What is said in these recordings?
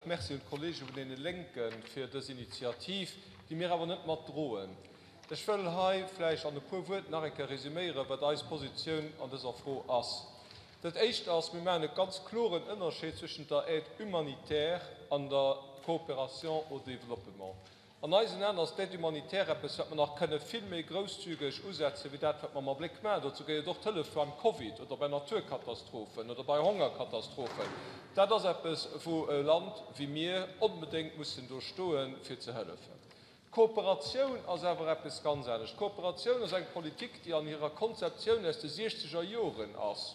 Merci un d'Kollege vun deene Lénke fir dës Initiativ, déi mir awer net mat droen. Ech wëll hei vläicht an e puer Wuert nach eng Kéier resüméieren, wat eis Positioun an dëser Fro ass. Dat Éischt ass, Mir maachen e ganz kloren Ënnerscheed zwëschent der Aide humanitaire an der Coopération au développement. An eisen Aen ass d'Aide humanitaire eppes, wat mer nach kënne vill méi grousszügeg usetzen, wéi dat, wat mer am Abléck maachen. Dozou gehéiert och d'Hëllef beim Covid oder bei Naturkatastrophen oder bei Hongerkatastrophen. Dat ass eppes, wou e Land wéi mir onbedéngt mussen do stoen, fir ze hëllefen. D'Kooperatioun ass awer eppes ganz anescht. D'Kooperatioun ass eng Politik, déi an hirer Konzeptioun aus de siechzeger Joren ass.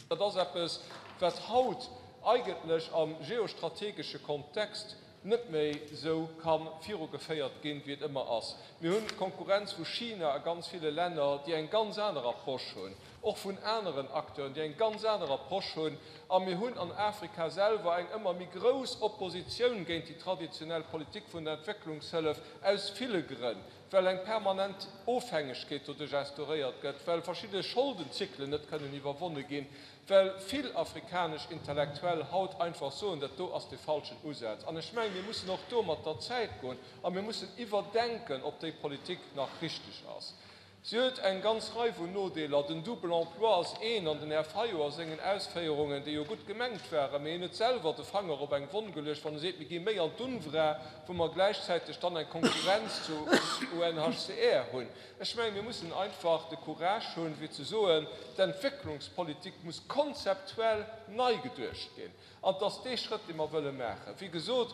Dat ass eppes, wat haut eigentlech am geostrategesche Kontext net méi esou ka virugeféiert ginn, wéi et ëmmer ass. Mir hunn d'Konkurrenz vu China a ganz ville Länner, déi eng ganz aner Approche hunn, och vun aneren Acteuren, déi eng ganz aner Approche hunn. A mir hunn an Afrika selwer eng ëmmer méi grouss Oppositioun géint déi traditionell Politik vun der Entwécklungshëllef, aus ville Grënn. well eng permanent Ofhängegkeet doduerch instauréiert gëtt, well verschidde Scholdenzyklen net kënnen iwwerwonne ginn, well vill afrikanesch Intellektuell haut einfach soen, dat do ass de falschen Usaz. An ech mengen, mir mussen och do mat der Zäit goen a mir mussen iwwerdenken, ob déi Politik nach richteg ass. Si huet eng ganz Rei vun Nodeeler. Den Double emploi ass een, an den Här Fayot a sengen Ausféierungen, déi jo gutt gemengt waren, mee hien huet selwer de Fanger op eng Wonn geluecht, wann e seet, mir gi méi an d'UNRWA, wou mer gläichzäiteg dann eng Konkurrenz zu UNHCR hunn. Ech mengen, mir mussen einfach de Courage hunn, fir ze soen, d'Entwécklungspolitik muss konzeptuell nei geduecht ginn. An et ass dee Schrëtt, dee mer wëlle maachen. Wéi gesot,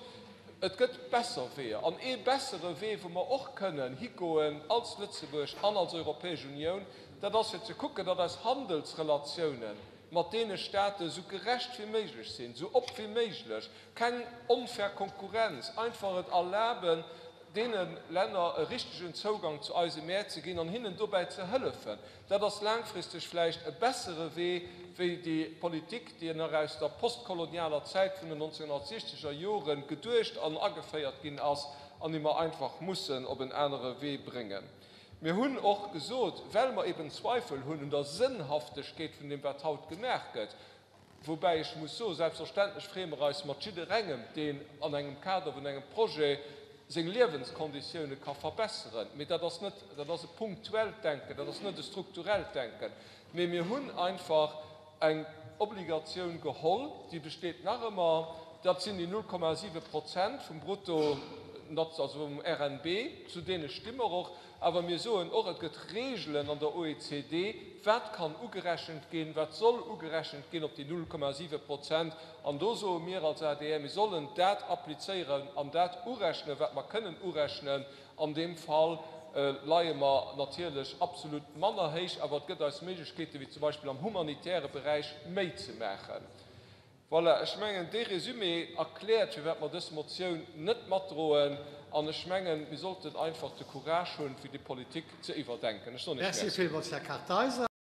et gëtt besser Weeër. An ee bessere Wee, wou mer och kënnen higoen als Lëtzebuerg an als Europäesch Unioun, dat ass fir ze kucken, datt eis Handelsrelatiounen mat deene Staate sou gerecht wéi méiglech sinn, sou op wéi méiglech, keng onfair Konkurrenz, einfach et erlaben, deene Länner e richtegen Zougang zu eise Mäert ze ginn an hinnen dobäi ze hëllefen. Dat ass laangfristeg vläicht e bessere Wee wéi déi Politik, déi nach aus der postkolonialer Zäit vun den 1960er Jore geduecht an ageféiert ginn ass an déi mer einfach mussen op en anere Wee bréngen. Mir hunn och gesot, well mer eben Zweifel hunn un der Sënnhaftegkeet vun deem, wat haut gemaach gëtt, Woubäi ech muss soen, selbstverständlech freeë mer eis mat jidderengem, deen an engem Kader vun engem Projet seng Liewenskonditioune ka verbesseren. Mee dat ass net, dat ass e punktuellt Denken, dat ass net e strukturellt Denken. Mee mir hunn einfach eng Obligatioun geholl, déi besteet nach ëmmer, dat sinn déi 0,7 Prozent vum Brutto, also vum RNB, zu deene sti mer och. Awer mir soen och, et gëtt Reegelen an der OECD, wat kann ugerechent ginn, wat soll ugerechent ginn op déi 0,7 Prozent. An do soe mir als adr, mir sollen dat applizéieren an dat urechnen, wat mer kënnen urechnen. An deem Fall leie mer natierlech absolut manner héich, awer et gëtt eis Méiglechkeeten, wéi zum Beispill am humanitäre Beräich, méi ze maachen. Voilà, ech mengen, dee Résumé erkläert, firwat mer dës Motioun net matdroen. An ech mengen, mir sollten einfach de Courage hunn, fir déi Politik ze iwwerdenken. Ech soen Iech Merci. Merci villmools, Här Kartheiser.